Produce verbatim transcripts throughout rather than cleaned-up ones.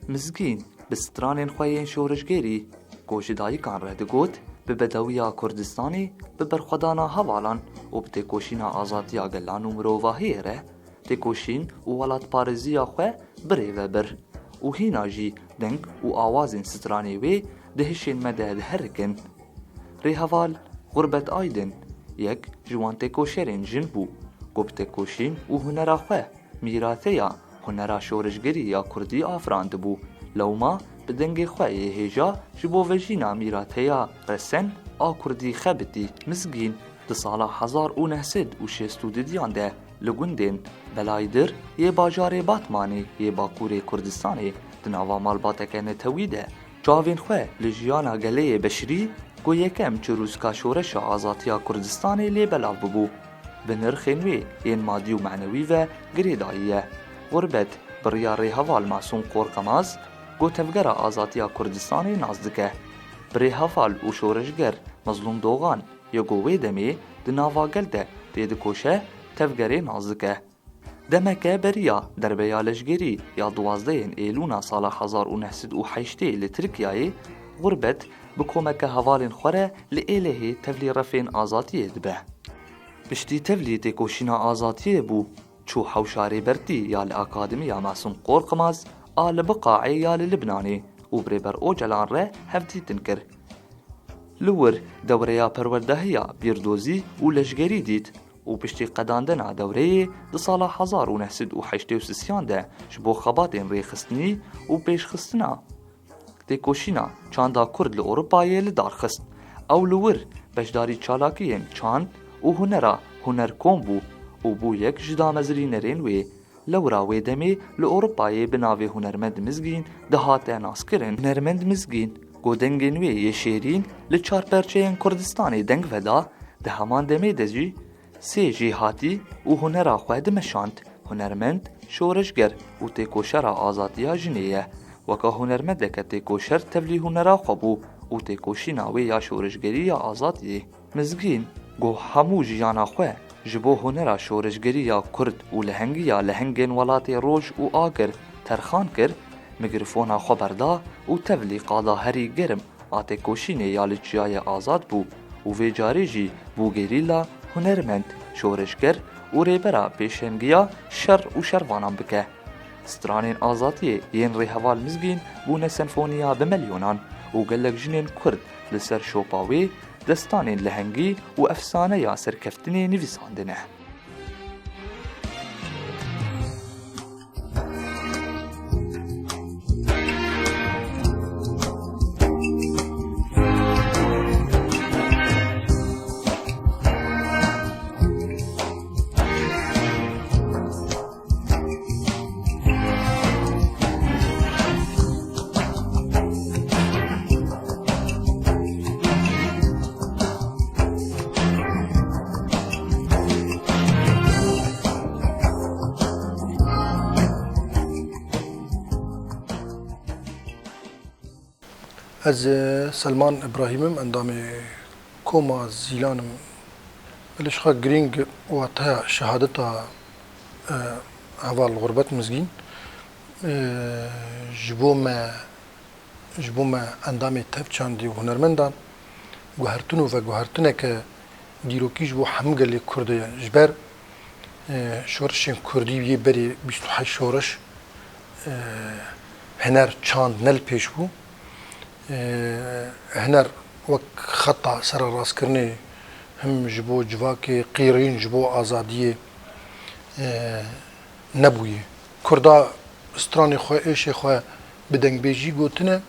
Mizgîn bi stranên xwe yên şoreşgerî, ku ji dayikan re digot, bi bedewiya Kurdistanê, bi berxwedana hevalan û bi têkoşîna azadiya gelan û mirovahiyê re, têkoşîn û welatparêziya xwe birêve bir û hîna jî deng û awazên stranê wê di hişên me de diherikin. Rêheval Xurbet Aydin yek ji wan têkoşerên jin bû, ku bi têkoşîn û hunera xwe mîrateya hunera şoreşgerî ya kurdî afirandibû. Lewma bi dengê xwe yê hêja ji bo vejîna mîrateya resen a kurdî xebitî. Mizgîn di sala hezar û neh sed û şêst û dudiyan de li gundên Belaydir yê bajarê Batmanê yê Bakurê Kurdistanê di nava malbateke netewî de çavên xwe li jiyana geleyê beşirî ku yekem çirûska şoreşa azatiya Kurdistanê lê belav bibû, bi nirxên wê yên madî û manewî ve girêdayî ye. Xurbet bi riya rêheval Masûm Qorqemaz ku tevgera azatiya Kurdistanê nas dike. Bi rêheval û şoreşger Mezlûm Dogan yê ku wê demê di nava gel de têdikoşe, tevgerê nas dike. Demeke beriya derbeya leşgerî ya duwazdehên Êlûna sala hezar û neh sed û heştê li Tirkiyeyê, Xurbet bi komeke hevalên xwe re li Êlihê tevlî refên azatiyê dibe. Piştî tevlî têkoşîna azatiyê bû, çû hewşa Rêbertî ya li Akademiya Masûm Qorqimaz a li Biqaê ya li Libnanê û bi Rêber Ocalan re hevdîtin kir. Li wir dewreya perwerdehiya bîrdozî û leşgerî dît û piştî qedandina dewreyê di sala hezar û neh sed û heştê û sisiyan de ji bo xebatên rêxistinî û pêşxistina têkoşîna çanda Kurd li Ewropayê li dar xist. Ew li wir beşdarî çalakiyên çand û hunera Hunerkom bû û bû yek ji damezrînerên wê. Lewra wê demê li Ewropayê bi navê Hunermend Mizgîn dihate naskirin. Hunermend Mizgîn, ku dengên wê yê şêrîn li çar perçeyên Kurdistanê deng veda, di heman demê de jî sê jêhatî û hunera xwe dimeşand. Hunermend, şoreşger û têkoşera azadiya jinê ye. Weke hunermendeke têkoşer tevlî hunera xwe bû û têkoşîna wê ya şoreşgerî ya azadiyê. Mizgîn, ku hemû jiyana xwe ji bo hunera şoreşgerî ya Kurd û lehengiya lehengên welatê Roj û Agir terxan kir, mikrofona xwe berda û tevlî qada herî germ a têkoşînê ya li Çiyayê Azad bû û vê carê jî bû gerîla, hunermend, şoreşger û rêbera pêşengiya şer û şervanan bike. Stranên azadiyê yên rêheval Mizgîn bûne senfoniya bi milyonan û gelek jinên Kurd li ser şopa wê destanên lehengî û efsaneya serkeftinê nivîsandine. Ez, e, Selman Îbrahîm im, endamê Koma Zîlan im. Belê ji xwe girîng wateya şehadeta, e, heval Xurbet Mizgîn, e, ji bo me, ji bo me endamê tev çandî û hunermendan guhertin û veguhertineke dîrokî ji bo hemû gelê Kurd e. Ji ber, e, şoreşên Kurdî yê berê bîst û heşt şoreş, e, hiner çand ne li pêş bû. E, hiner wek xeta sererastkirinê him ji bo civakê qîrîn ji bo azadiyê, e, nebûye. Kurda stranê xwe, êşê xwe bi dengbêjî gotine,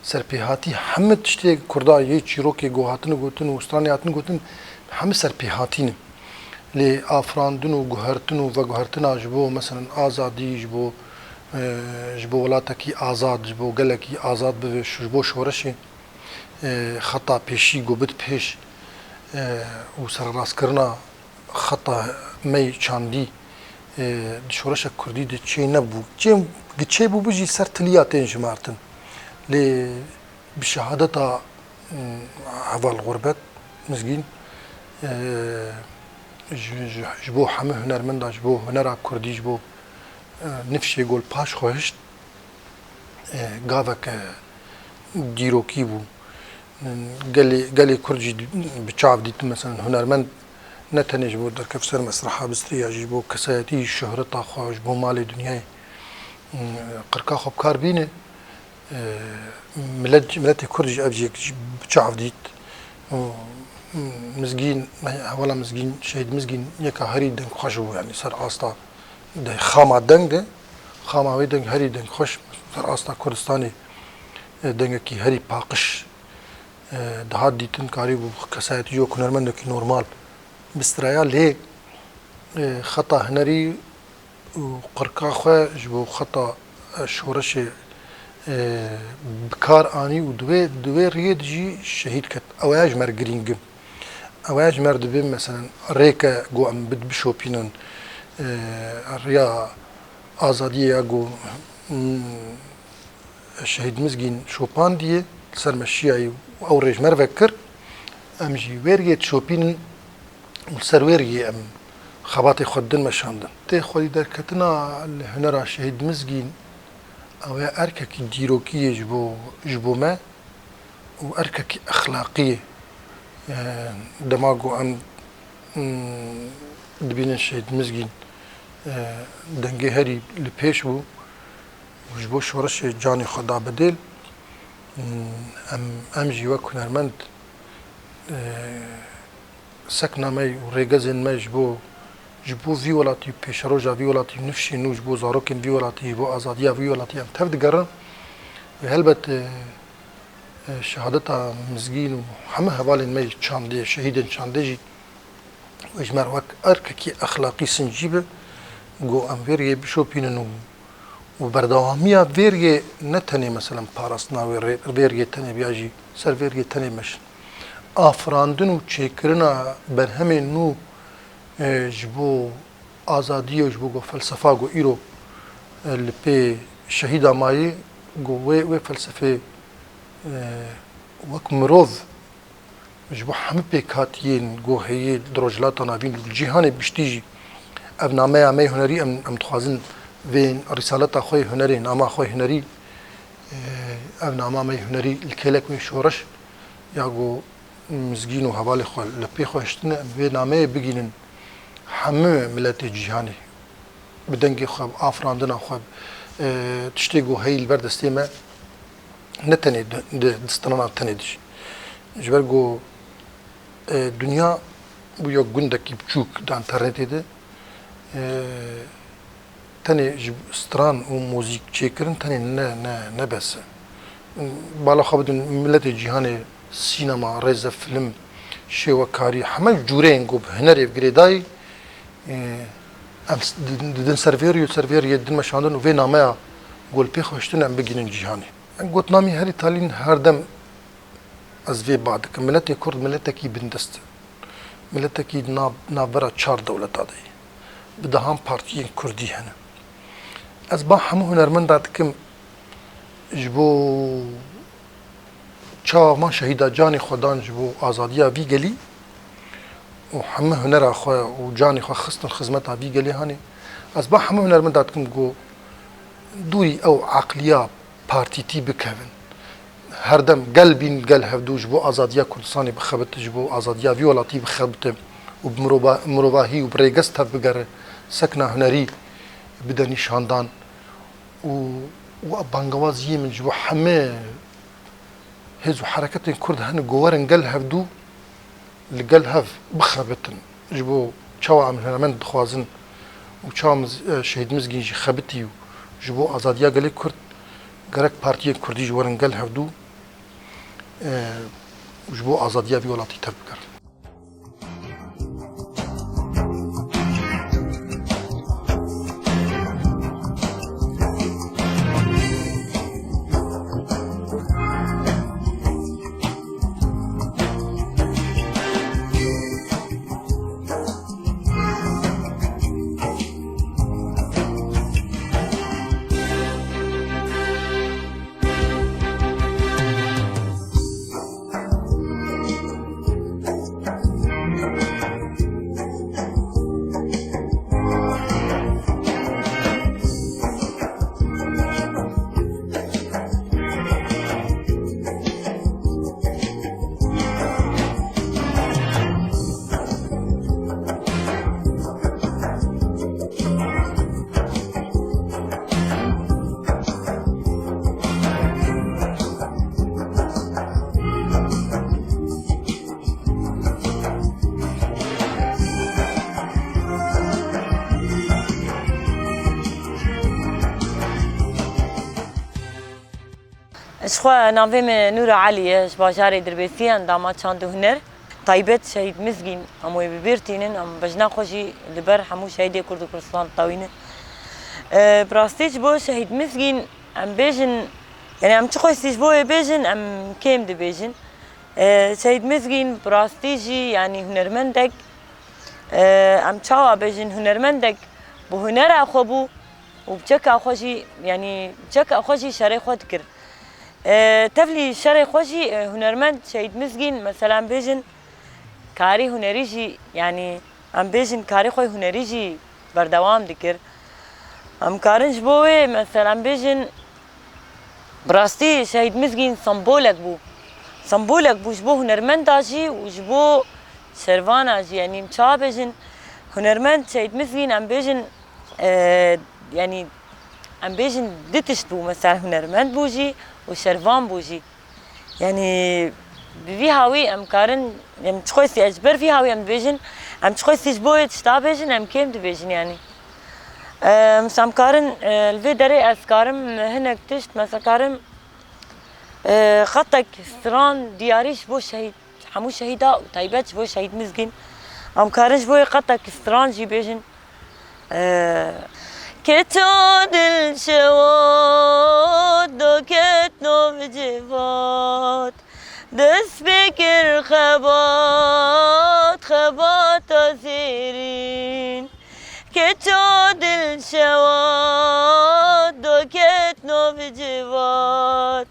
serpêhatî hemî tiştê Kurda yê çîrokê ku hatine gotin û stranê hatine gotin, hemî serpêhatî ne. Lê afirandin û guhertin û veguhertina ji bo, meselen, azadî, ji bo, e, ji bo welatekî azad, ji bo gelekî azad bibe, ji bo şoreşê, e, xeta pêşî ku bit pêş, e, û sererastkirina xeta me yê çandî, e, di şoreşa kurdî de çê nebû. Çê, gi çê bûbû jî ser tiliya tên jimartin. Lê bi şehadeta, m, heval Xurbet Mizgîn, e, ji, ji, ji bo hemû hunermendan, ji bo hunera kurdî, ji bo, e, nifşê gol paş xwe hişt, e, gaveke dîrokî bû. Gelê, gelê Kurd jî bi çav dîtin, mesela hunermend ne tenê ji bo derkev ser mesreha bistrî ya jî ji bo kesayetî, şohreta xwe, ji bo malê dinyayê, e, qirka xwe bi kar bîne. E, milet, miletê Kurd jî ev jî bi çav dît. Û Mizgîn, hevala Mizgîn, Şehîd Mizgîn yeka herî dengxweş bû, yanî ser asta de, xama deng de, xama wê deng herî dengxweş ser asta Kurdistanê, e, dengekî herî paqij, e, dihat dîtin, karîbû kesayetî wek hunermendekî normal bistiraya, lê, e, xeta hunerî û qirka xwe ji bo xeta, e, şoreşê, e, bi kar anî û di wê, di wê riyê de jî şehîd ket. Ew ya ji me re girîng in. Ew ya ji me re dibê, meselen, rêke ku em bid-, bişopînin, e, riya azadiyê ya ku, mm, Şehîd Mizgîn şopandiye, li ser me şiyayî û ew rê ji me re vekir, em jî wê riyê dişopînin û li ser wê riyê em xebatê xwe didin meşandin. Tê xwedî derketina li hunera Şehîd Mizgîn, ew ê erkekî dîrokî ye ji bo, ji bo me û erkekî exlaqî ye. Dema ku em, mm, dibînin Şehîd Mizgîn, e, dengê herî li pêş bû, û ji bo şoreşê canê xwe da bedêl. Em, em jî wek hunermend, e, sekna me û rêgezên me ji bo, ji bo vî welatî û pêşeroja vî welatî û nifşên nû ji bo zarokên vî welatî, ji bo azadiya vî welatî em tev digerin. Wê helbet, e, e, şehadeta Mizgîn û hemû hevalên me yê çandê, şehîdên çandê jî wê ji me re wek erkekî exlaqî sincî be, ku em vê riyê bişopînin û, û berdewamiya vê riyê ne tenê, meselen, parastina wê rê-, vê riyê tenê be ya jî ser vê riyê tenê meşin. Afirandin û çêkirina berhemên nû, e, ji bo azadiyê û ji bo ku felsefa ku îro, e, li pê şehîda mayî, ku wê, wê felsefê, e, wek mirov ji bo hemû pêkhatiyên ku heye di Rojhilata Navîn û li cîhanê bi giştî jî. Ev nameya me yê hunerî, em, em dixwazin vê rîsaleta xwe yê hunerê, nama xwe yê hunerî, e, ev nama me yê hunerî li kêlek wê şoreş ya ku Mizgîn û hevalê xwe li pê xwe hiştine, em vê nameyê bigînin hemû miletê cîhanê. Bi dengê xwe, bi afirandina xwe, e, tiştê ku heyî li ber destê me, ne tenê di, di, di strana tenê de jî. Ji ber ku, e, dinya bûye gundekî biçûk di enternetê de, e, tenê ji stran û muzîk çêkirin tenê ne, ne, ne bes e. Bala xwe bidin miletê cîhanê, sînema, rêzefîlm, şêwekarî, heme cûreyên ku bi hunerê bi girêdayî, e, em s-, di-, didin ser vê riyê û ser vê riyê didin meşandin û vê nameya ku li pê xwe hiştin em bigihînin cîhanê. Gotina min herî talîn her dem ez vê ba dikim. Miletê Kurd miletekî bindest e. Miletekî di nav, navbera çar dewleta de ye. Bi dehan partiyên Kurdî hene. Ez ba hemû hunermenda dikim ji bo çawa van şehîda canê xwe dan ji bo azadiya vî gelî û hemû hunera xwe û canê xwe xistin xizmeta vî gelê hanê. Ez ba hemû hunermenda dikim ku dûrî ew eqliya partîtî bikevin. Her dem gel bîn, gel hevdû ji bo azadiya Kurdistanê bixebit, ji bo azadiya vî welatî bixebite û bi mirova-, mirovahî û bi rêgez tev bigere, sekna hunerî bide nîşandan û, û bangewaziyê min ji bo hemê hêz û hereketên Kurd hene ku werin gel hevdû li gel hev bixebitin. Ji bo çawa em hunermend dixwazin û çawa Miz-, e, Şehîd Mizgîn jî xebitî û ji bo azadiya gelê Kurd, gerek partiyên Kurdî jî werin gel hevdû, e, ji bo azadiya vî welatî tev bigerin. Ji xwe navê min Nûra Elî ye, ji bajarê Dirbêsiyê, endama çand û huner. Taybet Şehîd Mizgîn, em wê bi bîr tînin, em bejna xwe jî li ber hemû şehîdê Kurd û Kurdistan ditewînin. E, bi rastî ji bo Şehîd Mizgîn em bêjin, yani em çi xwestî ji bo wê bêjin, em kêm dibêjin. E, Şehîd Mizgîn bi rastî jî, yani hunermendek, e, em çawa bêjin, hunermendek bi hunera xwe bû û bi çeka xwe jî, yani bi çeka xwe jî şerê xwe dikir. E, tevlî şerê xwe jî, e, hunermend Şehîd Mizgîn, mesela em bêjin karî hunerî jî, yani em bêjin karê xwe hunerî jî berdewam dikir. Em karin ji bo wê, mesela em bêjin, bi rastî Şehîd Mizgîn sembolek bû. Sembolek bû ji bo hunermenda jî û ji bo şervana jî. Yani em çawa bêjin, hunermend Şehîd Mizgîn em bêjin, e, yani em bêjin du tişt bû, mesela hunermend bû jî û şervan bû jî. Yani bi vî hawî em karin, em çi xwestî, ji ber vî hawî em dibêjin, em çi xwestî ji bo wê tişta bêjin, em kêm dibêjin yani. Em, em karin, e, li vê derê ez karim hinek tişt, mesela karim, e, xetek stran diyarî ji bo şehîd, hemû şehîda û taybet ji bo Şehîd Mizgîn. Em karin ji bo wê xetek stran jî bêjin. Keça dilşewat do ketno bi civat. Dest pê kir xebat, xebata zêrîn. Keça dilşewat do ketno bi civat.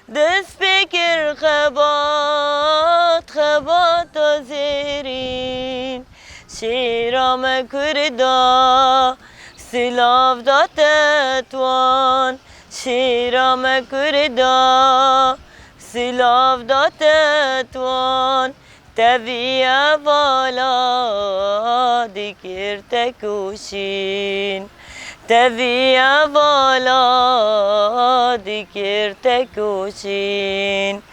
Dest pê kir xebat, xebata zêrîn. Şêra me Kurda, silav da Tetwan. Şêra me Kurda, silav da Tetwan. Tevî hevala dikir tekoşîn. Tevî hevala dikir tekoşîn.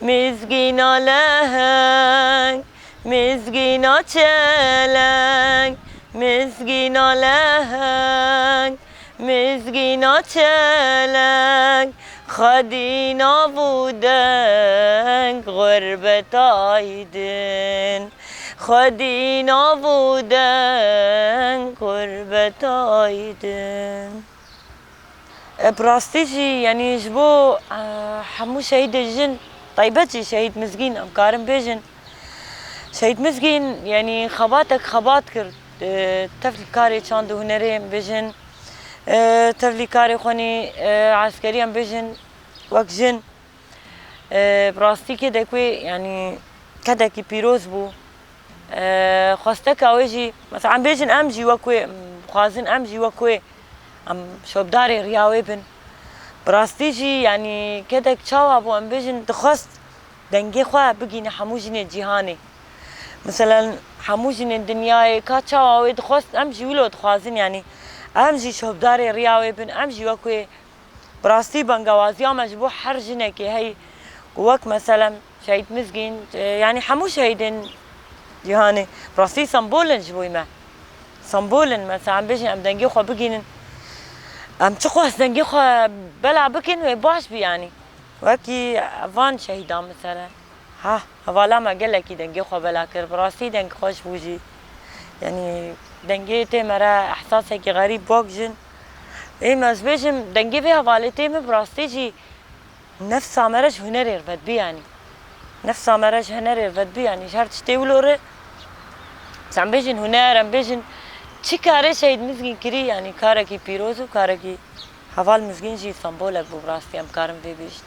Mizgîna leheng, mizgîna çeleng, mizgîna leheng, mizgîna çeleng, xwedî nav û deng xurbet aydin. Xwedî nav û deng xurbet aydin. E, bi rastî jî, yanî ji bo, e, hemû şehîdê jin, taybet jî Şehîd Mizgîn, em karin bêjin. Şehîd Mizgîn, yanî xebatek xebat kir, e, tevlî karê çand û hunerê em bêjin, e, tevlî karê xwenî, e, eskerî em bêjin, wek jin. E, bi rastî kedek wê, yanî kedekî pîroz bû. E, xwesteka wê jî, mesela em bêjin em jî wek wê, em dixwazin em jî wek wê, em şopdarê riya wê bin. Bi rastî jî, yanî kedek çawa bû, em bêjin dixwest dengê xwe bigîne hemû jinê cîhanê. Mesela hemû jinên dinyayê ka çawa wê dixwest, em jî wilo dixwazin, yanî em jî şopdarê riya wê bin, em jî wek wê. Bi rastî bangewaziya me ji bo her jinekê heye ku wek meselem Şehîd Mizgîn, e, yanî hemû şehîdên cîhanê bi rastî sembol in ji bo me. Sembol in, mesela em bêjin em dengê xwe bigînin. Em çiqas dengê xwe bela bikin wê baş bî yanî. Wekî van şehîdan mesela. Ha, hevala me gelekî dengê xwe bela kir. Bi rastî deng xweş bû jî. Yanî dengê tê me re ehsasekî xerîb bak jin. Ê me ez bêjim, dengê vê hevalê tê min bi rastî jî nefsa me re ji hunerê re vedbî yanî. Nefsa me re ji hunerê re vedbî yanî. Ji her tiştê wilo re. Em bêjin huner, em bêjin çi karê Şehîd Mizgîn kirî, yanî karekî pîroz û karekî heval Mizgîn jî sembolek bû bi rastî em karin vê bêjin.